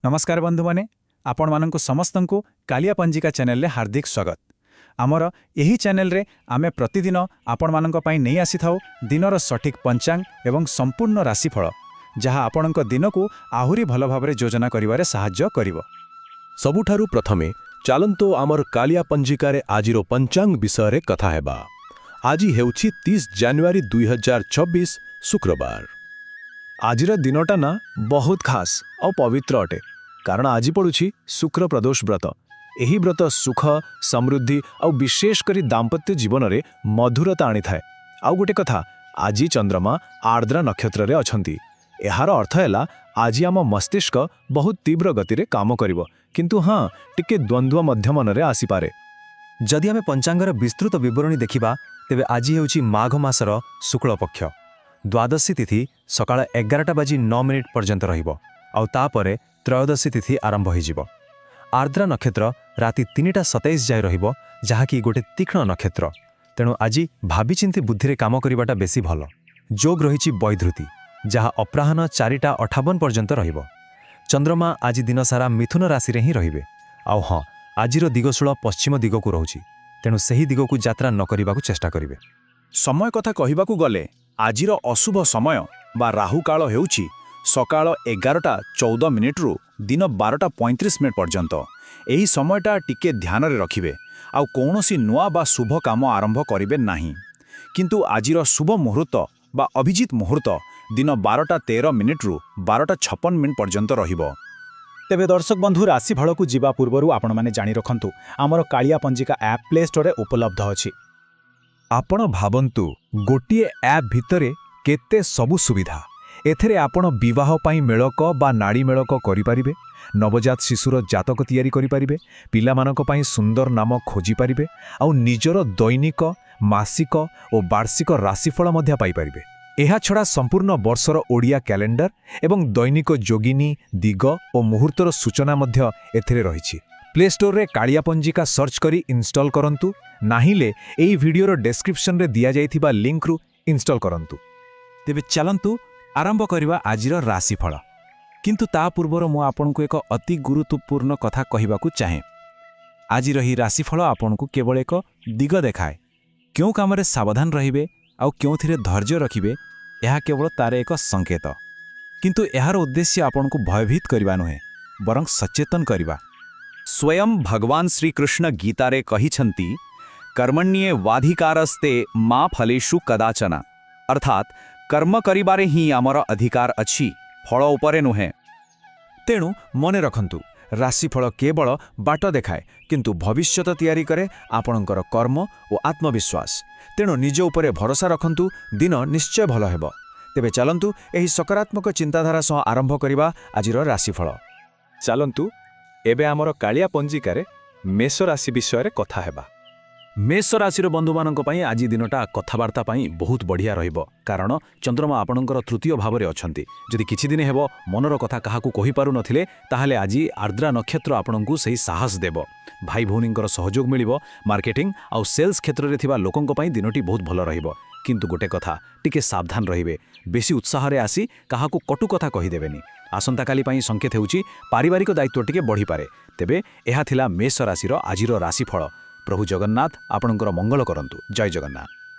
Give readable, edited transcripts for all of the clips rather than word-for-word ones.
ନମସ୍କାର ବନ୍ଧୁମାନେ, ଆପଣମାନଙ୍କୁ ସମସ୍ତଙ୍କୁ କାଳିଆ ପଞ୍ଜିକା ଚ୍ୟାନେଲରେ ହାର୍ଦ୍ଦିକ ସ୍ୱାଗତ। ଆମର ଏହି ଚ୍ୟାନେଲରେ ଆମେ ପ୍ରତିଦିନ ଆପଣମାନଙ୍କ ପାଇଁ ନେଇ ଆସିଥାଉ ଦିନର ସଠିକ୍ ପଞ୍ଚାଙ୍ଗ ଏବଂ ସମ୍ପୂର୍ଣ୍ଣ ରାଶିଫଳ, ଯାହା ଆପଣଙ୍କ ଦିନକୁ ଆହୁରି ଭଲ ଭାବରେ ଯୋଜନା କରିବାରେ ସାହାଯ୍ୟ କରିବ। ସବୁଠାରୁ ପ୍ରଥମେ ଚାଲନ୍ତୁ ଆମର କାଳିଆ ପଞ୍ଜିକାରେ ଆଜିର ପଞ୍ଚାଙ୍ଗ ବିଷୟରେ କଥା ହେବା। ଆଜି ହେଉଛି 30 ଜାନୁଆରୀ 2026, ଶୁକ୍ରବାର। ଆଜିର ଦିନଟା ନା ବହୁତ ଖାସ୍ ଆଉ ପବିତ୍ର ଅଟେ, କାରଣ ଆଜି ପଡ଼ୁଛି ଶୁକ୍ର ପ୍ରଦୋଷ ବ୍ରତ। ଏହି ବ୍ରତ ସୁଖ, ସମୃଦ୍ଧି ଆଉ ବିଶେଷ କରି ଦାମ୍ପତ୍ୟ ଜୀବନରେ ମଧୁରତା ଆଣିଥାଏ। ଆଉ ଗୋଟେ କଥା, ଆଜି ଚନ୍ଦ୍ରମା ଆର୍ଦ୍ରା ନକ୍ଷତ୍ରରେ ଅଛନ୍ତି। ଏହାର ଅର୍ଥ ହେଲା ଆଜି ଆମ ମସ୍ତିଷ୍କ ବହୁତ ତୀବ୍ର ଗତିରେ କାମ କରିବ, କିନ୍ତୁ ହଁ, ଟିକେ ଦ୍ୱନ୍ଦ୍ୱ ମଧ୍ୟ ମନରେ ଆସିପାରେ। ଯଦି ଆମେ ପଞ୍ଚାଙ୍ଗର ବିସ୍ତୃତ ବିବରଣୀ ଦେଖିବା, ତେବେ ଆଜି ହେଉଛି ମାଘ ମାସର ଶୁକ୍ଳପକ୍ଷ ଦ୍ୱାଦଶୀ ତିଥି ସକାଳ 11ଟା ବାଜି 9 ମିନିଟ୍ ପର୍ଯ୍ୟନ୍ତ ରହିବ ଆଉ ତାପରେ ତ୍ରୟୋଦଶୀ ତିଥି ଆରମ୍ଭ ହୋଇଯିବ। ଆର୍ଦ୍ରା ନକ୍ଷତ୍ର ରାତି 3ଟା 27 ଯାଏ ରହିବ, ଯାହାକି ଗୋଟେ ତୀକ୍ଷ୍ଣ ନକ୍ଷତ୍ର। ତେଣୁ ଆଜି ଭାବିଚିନ୍ତି ବୁଦ୍ଧିରେ କାମ କରିବାଟା ବେଶୀ ଭଲ। ଯୋଗ ରହିଛି ବୈଧୃତି, ଯାହା ଅପରାହ୍ନ 4ଟା 58 ପର୍ଯ୍ୟନ୍ତ ରହିବ। ଚନ୍ଦ୍ରମା ଆଜି ଦିନସାରା ମିଥୁନ ରାଶିରେ ହିଁ ରହିବେ। ଆଉ ହଁ, ଆଜିର ଦିଗଶୂଳ ପଶ୍ଚିମ ଦିଗକୁ ରହୁଛି, ତେଣୁ ସେହି ଦିଗକୁ ଯାତ୍ରା ନ କରିବାକୁ ଚେଷ୍ଟା କରିବେ। ସମୟ କଥା କହିବାକୁ ଗଲେ ଆଜିର ଅଶୁଭ ସମୟ ବା ରାହୁକାଳ ହେଉଛି ସକାଳ 11ଟା 14 ମିନିଟ୍ରୁ ଦିନ 12ଟା 35 ମିନିଟ୍ ପର୍ଯ୍ୟନ୍ତ। ଏହି ସମୟଟା ଟିକେ ଧ୍ୟାନରେ ରଖିବେ ଆଉ କୌଣସି ନୂଆ ବା ଶୁଭ କାମ ଆରମ୍ଭ କରିବେ ନାହିଁ। କିନ୍ତୁ ଆଜିର ଶୁଭ ମୁହୂର୍ତ୍ତ ବା ଅଭିଜିତ ମୁହୂର୍ତ୍ତ ଦିନ 12ଟା 13 ମିନିଟ୍ରୁ 12ଟା 56 ମିନିଟ୍ ପର୍ଯ୍ୟନ୍ତ ରହିବ। ତେବେ ଦର୍ଶକ ବନ୍ଧୁ, ରାଶିଫଳକୁ ଯିବା ପୂର୍ବରୁ ଆପଣମାନେ ଜାଣି ରଖନ୍ତୁ, ଆମର କାଳିଆ ପଞ୍ଜିକା ଆପ୍ ପ୍ଲେ ଷ୍ଟୋରରେ ଉପଲବ୍ଧ ଅଛି। ଆପଣ ଭାବନ୍ତୁ, ଗୋଟିଏ ଆପ୍ ଭିତରେ କେତେ ସବୁ ସୁବିଧା! ଏଥିରେ ଆପଣ ବିବାହ ପାଇଁ ମେଳକ ବା ନାଡ଼ି ମେଳକ କରିପାରିବେ, ନବଜାତ ଶିଶୁର ଜାତକ ତିଆରି କରିପାରିବେ, ପିଲାମାନଙ୍କ ପାଇଁ ସୁନ୍ଦର ନାମ ଖୋଜିପାରିବେ ଆଉ ନିଜର ଦୈନିକ, ମାସିକ ଓ ବାର୍ଷିକ ରାଶିଫଳ ମଧ୍ୟ ପାଇପାରିବେ। ଏହାଛଡ଼ା ସମ୍ପୂର୍ଣ୍ଣ ବର୍ଷର ଓଡ଼ିଆ କ୍ୟାଲେଣ୍ଡର ଏବଂ ଦୈନିକ ଯୋଗିନୀ, ଦିଗ ଓ ମୁହୂର୍ତ୍ତର ସୂଚନା ମଧ୍ୟ ଏଥିରେ ରହିଛି। ପ୍ଲେ ଷ୍ଟୋରରେ କାଳିଆ ପଞ୍ଜିକା ସର୍ଚ୍ଚ କରି ଇନଷ୍ଟଲ୍ କରନ୍ତୁ, ନାହିଁଲେ ଏହି ଭିଡ଼ିଓର ଡେସ୍କ୍ରିପସନରେ ଦିଆଯାଇଥିବା ଲିଙ୍କରୁ ଇନଷ୍ଟଲ୍ କରନ୍ତୁ। ତେବେ ଚାଲନ୍ତୁ ଆରମ୍ଭ କରିବା ଆଜିର ରାଶିଫଳ। କିନ୍ତୁ ତା ପୂର୍ବରୁ ମୁଁ ଆପଣଙ୍କୁ ଏକ ଅତି ଗୁରୁତ୍ୱପୂର୍ଣ୍ଣ କଥା କହିବାକୁ ଚାହେଁ। ଆଜିର ଏହି ରାଶିଫଳ ଆପଣଙ୍କୁ କେବଳ ଏକ ଦିଗ ଦେଖାଏ। କେଉଁ କାମରେ ସାବଧାନ ରହିବେ ଆଉ କେଉଁଥିରେ ଧୈର୍ଯ୍ୟ ରଖିବେ, ଏହା କେବଳ ତାର ଏକ ସଂକେତ। କିନ୍ତୁ ଏହାର ଉଦ୍ଦେଶ୍ୟ ଆପଣଙ୍କୁ ଭୟଭୀତ କରିବା ନୁହେଁ, ବରଂ ସଚେତନ କରିବା। ସ୍ୱୟଂ ଭଗବାନ ଶ୍ରୀକୃଷ୍ଣ ଗୀତାରେ କହିଛନ୍ତି, କର୍ମଣ୍ୟେବାଧିକାରସ୍ତେ ମା ଫଲେଷୁ କଦାଚନ। ଅର୍ଥାତ୍ କର୍ମ କରିବାରେ ହିଁ ଆମର ଅଧିକାର ଅଛି, ଫଳ ଉପରେ ନୁହେଁ। ତେଣୁ ମନେ ରଖନ୍ତୁ, ରାଶିଫଳ କେବଳ ବାଟ ଦେଖାଏ, କିନ୍ତୁ ଭବିଷ୍ୟତ ତିଆରି କରେ ଆପଣଙ୍କର କର୍ମ ଓ ଆତ୍ମବିଶ୍ୱାସ। ତେଣୁ ନିଜ ଉପରେ ଭରସା ରଖନ୍ତୁ, ଦିନ ନିଶ୍ଚୟ ଭଲ ହେବ। ତେବେ ଚାଲନ୍ତୁ, ଏହି ସକାରାତ୍ମକ ଚିନ୍ତାଧାରା ସହ ଆରମ୍ଭ କରିବା ଆଜିର ରାଶିଫଳ। ଚାଲନ୍ତୁ ଏବେ ଆମର କାଳିଆ ପଞ୍ଜିକାରେ ମେଷ ରାଶି ବିଷୟରେ କଥା ହେବା। ମେଷ ରାଶିର ବନ୍ଧୁମାନଙ୍କ ପାଇଁ ଆଜି ଦିନଟା କଥାବାର୍ତ୍ତା ପାଇଁ ବହୁତ ବଢ଼ିଆ ରହିବ, କାରଣ ଚନ୍ଦ୍ରମା ଆପଣଙ୍କର ତୃତୀୟ ଭାବରେ ଅଛନ୍ତି। ଯଦି କିଛି ଦିନ ହେବ ମନର କଥା କାହାକୁ କହିପାରୁନଥିଲେ, ତାହେଲେ ଆଜି ଆର୍ଦ୍ରା ନକ୍ଷତ୍ର ଆପଣଙ୍କୁ ସେହି ସାହସ ଦେବ। ଭାଇ ଭଉଣୀଙ୍କର ସହଯୋଗ ମିଳିବ। ମାର୍କେଟିଂ ଆଉ ସେଲ୍ସ କ୍ଷେତ୍ରରେ ଥିବା ଲୋକଙ୍କ ପାଇଁ ଦିନଟି ବହୁତ ଭଲ ରହିବ। କିନ୍ତୁ ଗୋଟେ କଥା, ଟିକେ ସାବଧାନ ରହିବେ। ବେଶୀ ଉତ୍ସାହରେ ଆସି କାହାକୁ କଟୁ କଥା କହିଦେବେନି। ଆସନ୍ତାକାଲି ପାଇଁ ସଂକେତ ହେଉଛି ପାରିବାରିକ ଦାୟିତ୍ୱ ଟିକେ ବଢ଼ିପାରେ। ତେବେ ଏହା ଥିଲା ମେଷ ରାଶିର ଆଜିର ରାଶିଫଳ। ପ୍ରଭୁ ଜଗନ୍ନାଥ ଆପଣଙ୍କର ମଙ୍ଗଳ କରନ୍ତୁ। ଜୟ ଜଗନ୍ନାଥ।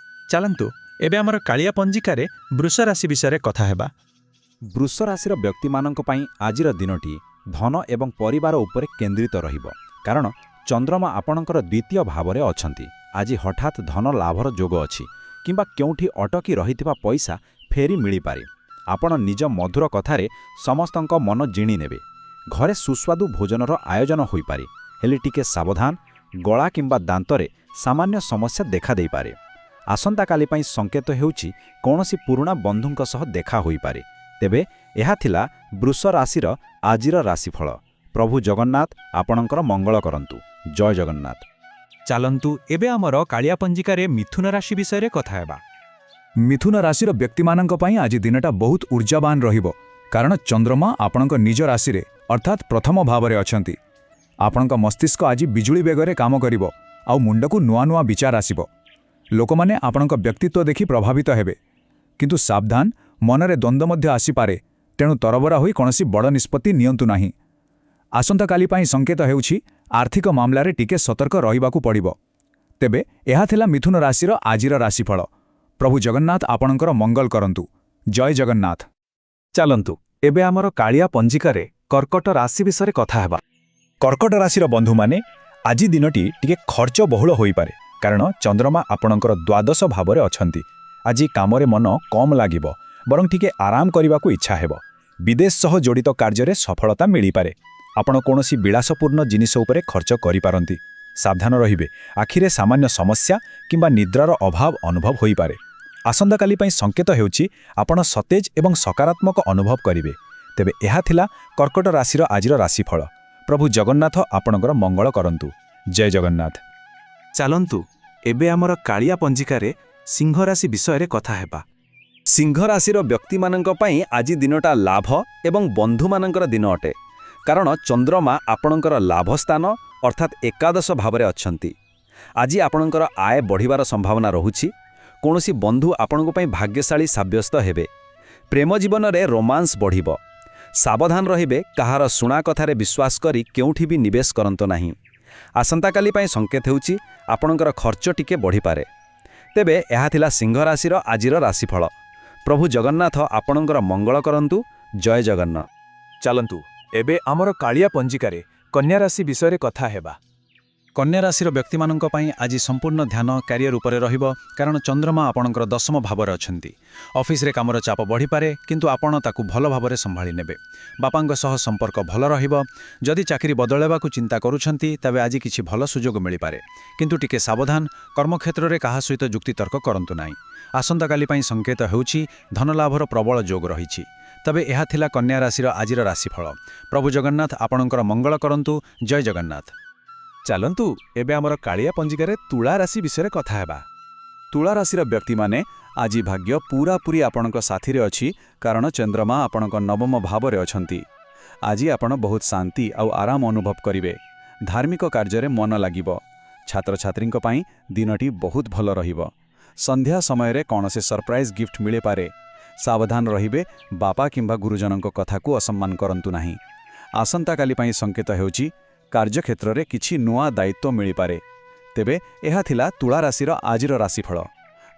ଚାଲନ୍ତୁ ଏବେ ଆମର କାଳିଆ ପଞ୍ଜିକାରେ ବୃଷ ରାଶି ବିଷୟରେ କଥା ହେବା। ବୃଷ ରାଶିର ବ୍ୟକ୍ତିମାନଙ୍କ ପାଇଁ ଆଜିର ଦିନଟି ଧନ ଏବଂ ପରିବାର ଉପରେ କେନ୍ଦ୍ରିତ ରହିବ, କାରଣ ଚନ୍ଦ୍ରମା ଆପଣଙ୍କର ଦ୍ୱିତୀୟ ଭାବରେ ଅଛନ୍ତି। ଆଜି ହଠାତ୍ ଧନ ଲାଭର ଯୋଗ ଅଛି କିମ୍ବା କେଉଁଠି ଅଟକି ରହିଥିବା ପଇସା ଫେରି ମିଳିପାରେ। ଆପଣ ନିଜ ମଧୁର କଥାରେ ସମସ୍ତଙ୍କ ମନ ଜିଣି ନେବେ। ଘରେ ସୁସ୍ୱାଦୁ ଭୋଜନର ଆୟୋଜନ ହୋଇପାରେ, ହେଲେ ଟିକେ ସାବଧାନ, ଗଳା କିମ୍ବା ଦାନ୍ତରେ ସାମାନ୍ୟ ସମସ୍ୟା ଦେଖାଦେଇପାରେ। ଆସନ୍ତାକାଲି ପାଇଁ ସଂକେତ ହେଉଛି କୌଣସି ପୁରୁଣା ବନ୍ଧୁଙ୍କ ସହ ଦେଖା ହୋଇପାରେ। ତେବେ ଏହା ଥିଲା ବୃଷ ରାଶିର ଆଜିର ରାଶିଫଳ। ପ୍ରଭୁ ଜଗନ୍ନାଥ ଆପଣଙ୍କର ମଙ୍ଗଳ କରନ୍ତୁ। ଜୟ ଜଗନ୍ନାଥ। ଚାଲନ୍ତୁ ଏବେ ଆମର କାଳିଆ ପଞ୍ଜିକାରେ ମିଥୁନ ରାଶି ବିଷୟରେ କଥା ହେବା। ମିଥୁନ ରାଶିର ବ୍ୟକ୍ତିମାନଙ୍କ ପାଇଁ ଆଜି ଦିନଟା ବହୁତ ଉର୍ଜାବାନ ରହିବ, କାରଣ ଚନ୍ଦ୍ରମା ଆପଣଙ୍କ ନିଜ ରାଶିରେ, ଅର୍ଥାତ୍ ପ୍ରଥମ ଭାବରେ ଅଛନ୍ତି। ଆପଣଙ୍କ ମସ୍ତିଷ୍କ ଆଜି ବିଜୁଳି ବେଗରେ କାମ କରିବ ଆଉ ମୁଣ୍ଡକୁ ନୂଆ ନୂଆ ବିଚାର ଆସିବ। ଲୋକମାନେ ଆପଣଙ୍କ ବ୍ୟକ୍ତିତ୍ୱ ଦେଖି ପ୍ରଭାବିତ ହେବେ। କିନ୍ତୁ ସାବଧାନ, ମନରେ ଦ୍ୱନ୍ଦ୍ୱ ମଧ୍ୟ ଆସିପାରେ, ତେଣୁ ତରବରା ହୋଇ କୌଣସି ବଡ଼ ନିଷ୍ପତ୍ତି ନିଅନ୍ତୁ ନାହିଁ। ଆସନ୍ତାକାଲି ପାଇଁ ସଂକେତ ହେଉଛି ଆର୍ଥିକ ମାମଲାରେ ଟିକେ ସତର୍କ ରହିବାକୁ ପଡ଼ିବ। ତେବେ ଏହା ଥିଲା ମିଥୁନ ରାଶିର ଆଜିର ରାଶିଫଳ। ପ୍ରଭୁ ଜଗନ୍ନାଥ ଆପଣଙ୍କର ମଙ୍ଗଳ କରନ୍ତୁ। ଜୟ ଜଗନ୍ନାଥ। ଚାଲନ୍ତୁ ଏବେ ଆମର କାଳିଆ ପଞ୍ଜିକାରେ କର୍କଟ ରାଶି ବିଷୟରେ କଥା ହେବା। କର୍କଟ ରାଶିର ବନ୍ଧୁମାନେ, ଆଜି ଦିନଟି ଟିକେ ଖର୍ଚ୍ଚ ବହୁଳ ହୋଇପାରେ, କାରଣ ଚନ୍ଦ୍ରମା ଆପଣଙ୍କର ଦ୍ୱାଦଶ ଭାବରେ ଅଛନ୍ତି। ଆଜି କାମରେ ମନ କମ୍ ଲାଗିବ, ବରଂ ଟିକେ ଆରାମ କରିବାକୁ ଇଚ୍ଛା ହେବ। ବିଦେଶ ସହ ଜଡ଼ିତ କାର୍ଯ୍ୟରେ ସଫଳତା ମିଳିପାରେ। ଆପଣ କୌଣସି ବିଳାସପୂର୍ଣ୍ଣ ଜିନିଷ ଉପରେ ଖର୍ଚ୍ଚ କରିପାରନ୍ତି। ସାବଧାନ ରହିବେ, ଆଖିରେ ସାମାନ୍ୟ ସମସ୍ୟା କିମ୍ବା ନିଦ୍ରାର ଅଭାବ ଅନୁଭବ ହୋଇପାରେ। ଆସନ୍ତାକାଲି ପାଇଁ ସଂକେତ ହେଉଛି ଆପଣ ସତେଜ ଏବଂ ସକାରାତ୍ମକ ଅନୁଭବ କରିବେ। ତେବେ ଏହା ଥିଲା କର୍କଟ ରାଶିର ଆଜିର ରାଶିଫଳ। ପ୍ରଭୁ ଜଗନ୍ନାଥ ଆପଣଙ୍କର ମଙ୍ଗଳ କରନ୍ତୁ। ଜୟ ଜଗନ୍ନାଥ। ଚାଲନ୍ତୁ ଏବେ ଆମର କାଳିଆ ପଞ୍ଜିକାରେ ସିଂହ ରାଶି ବିଷୟରେ କଥା ହେବା। ସିଂହ ରାଶିର ବ୍ୟକ୍ତିମାନଙ୍କ ପାଇଁ ଆଜି ଦିନଟା ଲାଭ ଏବଂ ବନ୍ଧୁମାନଙ୍କର ଦିନ ଅଟେ, କାରଣ ଚନ୍ଦ୍ରମା ଆପଣଙ୍କର ଲାଭ ସ୍ଥାନ ଅର୍ଥାତ୍ ଏକାଦଶ ଭାବରେ ଅଛନ୍ତି। ଆଜି ଆପଣଙ୍କର ଆୟ ବଢ଼ିବାର ସମ୍ଭାବନା ରହୁଛି। କୌଣସି ବନ୍ଧୁ ଆପଣଙ୍କ ପାଇଁ ଭାଗ୍ୟଶାଳୀ ସାବ୍ୟସ୍ତ ହେବେ। ପ୍ରେମ ଜୀବନରେ ରୋମାନ୍ସ ବଢ଼ିବ। ସାବଧାନ ରହିବେ, କାହାର ଶୁଣା କଥାରେ ବିଶ୍ୱାସ କରି କେଉଁଠି ବି ନିବେଶ କରନ୍ତୁ ନାହିଁ। ଆସନ୍ତାକାଲି ପାଇଁ ସଂକେତ ହେଉଛି ଆପଣଙ୍କର ଖର୍ଚ୍ଚ ଟିକେ ବଢ଼ିପାରେ। ତେବେ ଏହା ଥିଲା ସିଂହ ରାଶିର ଆଜିର ରାଶିଫଳ। ପ୍ରଭୁ ଜଗନ୍ନାଥ ଆପଣଙ୍କର ମଙ୍ଗଳ କରନ୍ତୁ। ଜୟ ଜଗନ୍ନାଥ। ଚାଲନ୍ତୁ ଏବେ ଆମର କାଳିଆ ପଞ୍ଜିକାରେ କନ୍ୟା ରାଶି ବିଷୟରେ କଥା ହେବା। କନ୍ୟା ରାଶିର ବ୍ୟକ୍ତିମାନଙ୍କ ପାଇଁ ଆଜି ସମ୍ପୂର୍ଣ୍ଣ ଧ୍ୟାନ କ୍ୟାରିୟର ଉପରେ ରହିବ, କାରଣ ଚନ୍ଦ୍ରମା ଆପଣଙ୍କର ଦଶମ ଭାବରେ ଅଛନ୍ତି। ଅଫିସରେ କାମର ଚାପ ବଢ଼ିପାରେ, କିନ୍ତୁ ଆପଣ ତାକୁ ଭଲ ଭାବରେ ସମ୍ଭାଳି ନେବେ। ବାପାଙ୍କ ସହ ସମ୍ପର୍କ ଭଲ ରହିବ। ଯଦି ଚାକିରି ବଦଳାଇବାକୁ ଚିନ୍ତା କରୁଛନ୍ତି, ତେବେ ଆଜି କିଛି ଭଲ ସୁଯୋଗ ମିଳିପାରେ। କିନ୍ତୁ ଟିକେ ସାବଧାନ, କର୍ମକ୍ଷେତ୍ରରେ କାହା ସହିତ ଯୁକ୍ତିତର୍କ କରନ୍ତୁ ନାହିଁ। ଆସନ୍ତାକାଲି ପାଇଁ ସଂକେତ ହେଉଛି ଧନଲାଭର ପ୍ରବଳ ଯୋଗ ରହିଛି। ତେବେ ଏହା ଥିଲା କନ୍ୟା ରାଶିର ଆଜିର ରାଶିଫଳ। ପ୍ରଭୁ ଜଗନ୍ନାଥ ଆପଣଙ୍କର ମଙ୍ଗଳ କରନ୍ତୁ। ଜୟ ଜଗନ୍ନାଥ। ଚାଲନ୍ତୁ ଏବେ ଆମର କାଳିଆ ପଞ୍ଜିକାରେ ତୁଳା ରାଶି ବିଷୟରେ କଥା ହେବା। ତୁଳା ରାଶିର ବ୍ୟକ୍ତିମାନେ, ଆଜି ଭାଗ୍ୟ ପୂରାପୂରି ଆପଣଙ୍କ ସାଥିରେ ଅଛି, କାରଣ ଚନ୍ଦ୍ରମା ଆପଣଙ୍କ ନବମ ଭାବରେ ଅଛନ୍ତି। ଆଜି ଆପଣ ବହୁତ ଶାନ୍ତି ଆଉ ଆରାମ ଅନୁଭବ କରିବେ। ଧାର୍ମିକ କାର୍ଯ୍ୟରେ ମନ ଲାଗିବ। ଛାତ୍ରଛାତ୍ରୀଙ୍କ ପାଇଁ ଦିନଟି ବହୁତ ଭଲ ରହିବ। ସନ୍ଧ୍ୟା ସମୟରେ କୌଣସି ସରପ୍ରାଇଜ୍ ଗିଫ୍ଟ ମିଳିପାରେ। ସାବଧାନ ରହିବେ, ବାପା କିମ୍ବା ଗୁରୁଜନଙ୍କ କଥାକୁ ଅସମ୍ମାନ କରନ୍ତୁ ନାହିଁ। ଆସନ୍ତାକାଲି ପାଇଁ ସଂକେତ ହେଉଛି କାର୍ଯ୍ୟକ୍ଷେତ୍ରରେ କିଛି ନୂଆ ଦାୟିତ୍ୱ ମିଳିପାରେ। ତେବେ ଏହା ଥିଲା ତୁଳା ରାଶିର ଆଜିର ରାଶିଫଳ।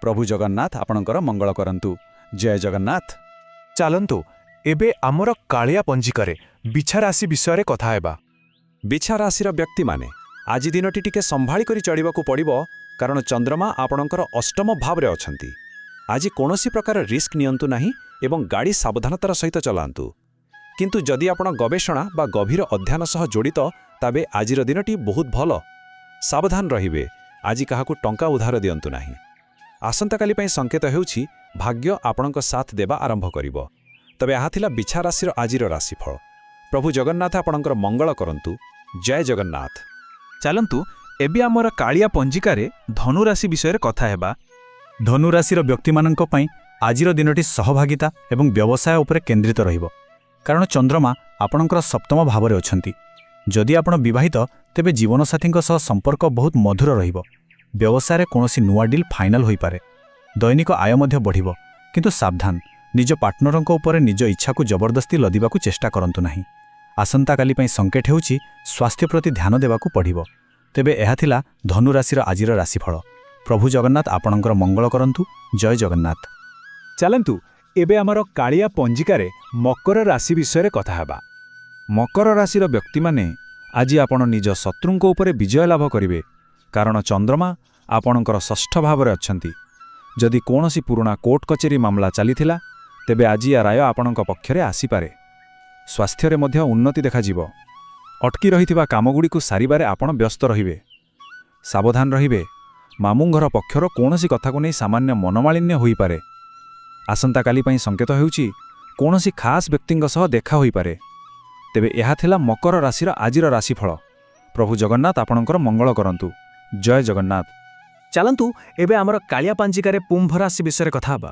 ପ୍ରଭୁ ଜଗନ୍ନାଥ ଆପଣଙ୍କର ମଙ୍ଗଳ କରନ୍ତୁ। ଜୟ ଜଗନ୍ନାଥ। ଚାଲନ୍ତୁ ଏବେ ଆମର କାଳିଆ ପଞ୍ଜିକାରେ ବିଛା ରାଶି ବିଷୟରେ କଥା ହେବା। ବିଛା ରାଶିର ବ୍ୟକ୍ତିମାନେ, ଆଜି ଦିନଟି ଟିକେ ସମ୍ଭାଳି କରି ଚଳିବାକୁ ପଡ଼ିବ, କାରଣ ଚନ୍ଦ୍ରମା ଆପଣଙ୍କର ଅଷ୍ଟମ ଭାବରେ ଅଛନ୍ତି। ଆଜି କୌଣସି ପ୍ରକାର ରିସ୍କ ନିଅନ୍ତୁ ନାହିଁ ଏବଂ ଗାଡ଼ି ସାବଧାନତାର ସହିତ ଚଲାନ୍ତୁ। କିନ୍ତୁ ଯଦି ଆପଣ ଗବେଷଣା ବା ଗଭୀର ଅଧ୍ୟୟନ ସହ ଜଡ଼ିତ, ତେବେ ଆଜିର ଦିନଟି ବହୁତ ଭଲ। ସାବଧାନ ରହିବେ, ଆଜି କାହାକୁ ଟଙ୍କା ଉଧାର ଦିଅନ୍ତୁ ନାହିଁ। ଆସନ୍ତାକାଲି ପାଇଁ ସଂକେତ ହେଉଛି ଭାଗ୍ୟ ଆପଣଙ୍କ ସାଥ ଦେବା ଆରମ୍ଭ କରିବ। ତେବେ ଏହା ଥିଲା ବିଛା ରାଶିର ଆଜିର ରାଶିଫଳ। ପ୍ରଭୁ ଜଗନ୍ନାଥ ଆପଣଙ୍କର ମଙ୍ଗଳ କରନ୍ତୁ। ଜୟ ଜଗନ୍ନାଥ। ଚାଲନ୍ତୁ ଏବେ ଆମର କାଳିଆ ପଞ୍ଜିକାରେ ଧନୁ ରାଶି ବିଷୟରେ କଥା ହେବା। ଧନୁରାଶିର ବ୍ୟକ୍ତିମାନଙ୍କ ପାଇଁ ଆଜିର ଦିନଟି ସହଭାଗିତା ଏବଂ ବ୍ୟବସାୟ ଉପରେ କେନ୍ଦ୍ରିତ ରହିବ, କାରଣ ଚନ୍ଦ୍ରମା ଆପଣଙ୍କର ସପ୍ତମ ଭାବରେ ଅଛନ୍ତି। ଯଦି ଆପଣ ବିବାହିତ, ତେବେ ଜୀବନସାଥୀଙ୍କ ସହ ସମ୍ପର୍କ ବହୁତ ମଧୁର ରହିବ। ବ୍ୟବସାୟରେ କୌଣସି ନୂଆ ଡିଲ୍ ଫାଇନାଲ ହୋଇପାରେ। ଦୈନିକ ଆୟ ମଧ୍ୟ ବଢ଼ିବ। କିନ୍ତୁ ସାବଧାନ, ନିଜ ପାର୍ଟନରଙ୍କ ଉପରେ ନିଜ ଇଚ୍ଛାକୁ ଜବରଦସ୍ତି ଲଦିବାକୁ ଚେଷ୍ଟା କରନ୍ତୁ ନାହିଁ। ଆସନ୍ତାକାଲି ପାଇଁ ସଂକେତ ହେଉଛି ସ୍ୱାସ୍ଥ୍ୟ ପ୍ରତି ଧ୍ୟାନ ଦେବାକୁ ପଡ଼ିବ। ତେବେ ଏହା ଥିଲା ଧନୁରାଶିର ଆଜିର ରାଶିଫଳ। ପ୍ରଭୁ ଜଗନ୍ନାଥ ଆପଣଙ୍କର ମଙ୍ଗଳ କରନ୍ତୁ। ଜୟ ଜଗନ୍ନାଥ। ଚାଲନ୍ତୁ ଏବେ ଆମର କାଳିଆ ପଞ୍ଜିକାରେ ମକର ରାଶି ବିଷୟରେ କଥା ହେବା। ମକର ରାଶିର ବ୍ୟକ୍ତିମାନେ, ଆଜି ଆପଣ ନିଜ ଶତ୍ରୁଙ୍କ ଉପରେ ବିଜୟ ଲାଭ କରିବେ, କାରଣ ଚନ୍ଦ୍ରମା ଆପଣଙ୍କର ଷଷ୍ଠ ଭାବରେ ଅଛନ୍ତି। ଯଦି କୌଣସି ପୁରୁଣା କୋର୍ଟ କଚେରୀ ମାମଲା ଚାଲିଥିଲା, ତେବେ ଆଜି ୟା ରାୟ ଆପଣଙ୍କ ପକ୍ଷରେ ଆସିପାରେ। ସ୍ୱାସ୍ଥ୍ୟରେ ମଧ୍ୟ ଉନ୍ନତି ଦେଖାଯିବ। ଅଟକି ରହିଥିବା କାମଗୁଡ଼ିକୁ ସାରିବାରେ ଆପଣ ବ୍ୟସ୍ତ ରହିବେ। ସାବଧାନ ରହିବେ, ମାମୁଁଘର ପକ୍ଷର କୌଣସି କଥାକୁ ନେଇ ସାମାନ୍ୟ ମନମାଳିନ୍ୟ ହୋଇପାରେ। ଆସନ୍ତାକାଲି ପାଇଁ ସଂକେତ ହେଉଛି କୌଣସି ଖାସ୍ ବ୍ୟକ୍ତିଙ୍କ ସହ ଦେଖା ହୋଇପାରେ। ତେବେ ଏହା ଥିଲା ମକର ରାଶିର ଆଜିର ରାଶିଫଳ। ପ୍ରଭୁ ଜଗନ୍ନାଥ ଆପଣଙ୍କର ମଙ୍ଗଳ କରନ୍ତୁ। ଜୟ ଜଗନ୍ନାଥ। ଚାଲନ୍ତୁ ଏବେ ଆମର କାଳିଆ ପଞ୍ଜିକାରେ କୁମ୍ଭ ରାଶି ବିଷୟରେ କଥା ହେବା।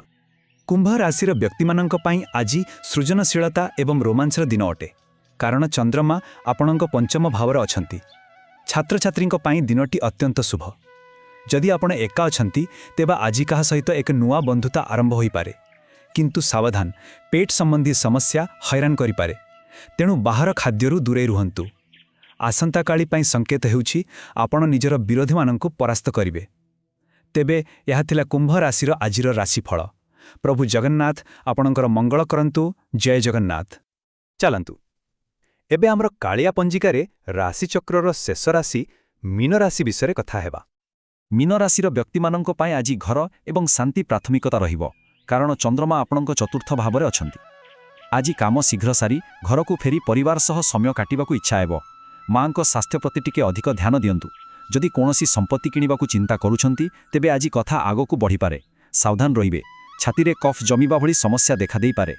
କୁମ୍ଭ ରାଶିର ବ୍ୟକ୍ତିମାନଙ୍କ ପାଇଁ ଆଜି ସୃଜନଶୀଳତା ଏବଂ ରୋମାଞ୍ଚର ଦିନ ଅଟେ, କାରଣ ଚନ୍ଦ୍ରମା ଆପଣଙ୍କ ପଞ୍ଚମ ଭାବରେ ଅଛନ୍ତି। ଛାତ୍ରଛାତ୍ରୀଙ୍କ ପାଇଁ ଦିନଟି ଅତ୍ୟନ୍ତ ଶୁଭ। ଯଦି ଆପଣ ଏକା ଅଛନ୍ତି, ତେବେ ଆଜି କାହା ସହିତ ଏକ ନୂଆ ବନ୍ଧୁତା ଆରମ୍ଭ ହୋଇପାରେ। କିନ୍ତୁ ସାବଧାନ, ପେଟ ସମ୍ବନ୍ଧୀୟ ସମସ୍ୟା ହଇରାଣ କରିପାରେ, ତେଣୁ ବାହାର ଖାଦ୍ୟରୁ ଦୂରେଇ ରୁହନ୍ତୁ। ଆସନ୍ତାକାଲି ପାଇଁ ସଂକେତ ହେଉଛି ଆପଣ ନିଜର ବିରୋଧୀମାନଙ୍କୁ ପରାସ୍ତ କରିବେ। ତେବେ ଏହା ଥିଲା କୁମ୍ଭ ରାଶିର ଆଜିର ରାଶିଫଳ। ପ୍ରଭୁ ଜଗନ୍ନାଥ ଆପଣଙ୍କର ମଙ୍ଗଳ କରନ୍ତୁ। ଜୟ ଜଗନ୍ନାଥ। ଚାଲନ୍ତୁ ଏବେ ଆମର କାଳିଆ ପଞ୍ଜିକାରେ ରାଶିଚକ୍ରର ଶେଷ ରାଶି ମୀନ ରାଶି ବିଷୟରେ କଥା ହେବା। ମୀନ ରାଶିର ବ୍ୟକ୍ତିମାନଙ୍କ ପାଇଁ ଆଜି ଘର ଏବଂ ଶାନ୍ତି ପ୍ରାଥମିକତା ରହିବ, କାରଣ ଚନ୍ଦ୍ରମା ଆପଣଙ୍କ ଚତୁର୍ଥ ଭାବରେ ଅଛନ୍ତି। ଆଜି କାମ ଶୀଘ୍ର ସାରି ଘରକୁ ଫେରି ପରିବାର ସହ ସମୟ କାଟିବାକୁ ଇଚ୍ଛା ହେବ। ମାଙ୍କ ସ୍ୱାସ୍ଥ୍ୟ ପ୍ରତି ଟିକେ ଅଧିକ ଧ୍ୟାନ ଦିଅନ୍ତୁ। ଯଦି କୌଣସି ସମ୍ପତ୍ତି କିଣିବାକୁ ଚିନ୍ତା କରୁଛନ୍ତି, ତେବେ ଆଜି କଥା ଆଗକୁ ବଢ଼ିପାରେ। ସାବଧାନ ରହିବେ। ଛାତିରେ କଫ୍ ଜମିବା ଭଳି ସମସ୍ୟା ଦେଖାଦେଇପାରେ।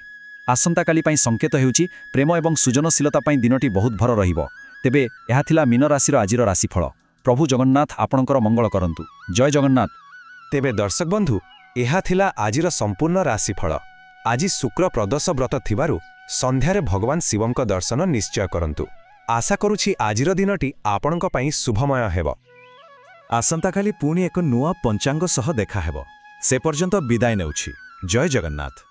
ଆସନ୍ତାକାଲି ପାଇଁ ସଂକେତ ହେଉଛି ପ୍ରେମ ଏବଂ ସୃଜନଶୀଳତା ପାଇଁ ଦିନଟି ବହୁତ ଭର ରହିବ। ତେବେ ଏହା ଥିଲା ମୀନ ରାଶିର ଆଜିର ରାଶିଫଳ। ପ୍ରଭୁ ଜଗନ୍ନାଥ ଆପଣଙ୍କର ମଙ୍ଗଳ କରନ୍ତୁ। ଜୟ ଜଗନ୍ନାଥ। ତେବେ ଦର୍ଶକ ବନ୍ଧୁ, ଏହା ଥିଲା ଆଜିର ସମ୍ପୂର୍ଣ୍ଣ ରାଶିଫଳ। ଆଜି ଶୁକ୍ର ପ୍ରଦୋଷ ବ୍ରତ ଥିବାରୁ ସନ୍ଧ୍ୟାରେ ଭଗବାନ ଶିବଙ୍କ ଦର୍ଶନ ନିଶ୍ଚୟ କରନ୍ତୁ। ଆଶା କରୁଛି ଆଜିର ଦିନଟି ଆପଣଙ୍କ ପାଇଁ ଶୁଭମୟ ହେବ। ଆସନ୍ତାକାଲି ପୁଣି ଏକ ନୂଆ ପଞ୍ଚାଙ୍ଗ ସହ ଦେଖାହେବ। ସେ ପର୍ଯ୍ୟନ୍ତ ବିଦାୟ ନେଉଛି। ଜୟ ଜଗନ୍ନାଥ।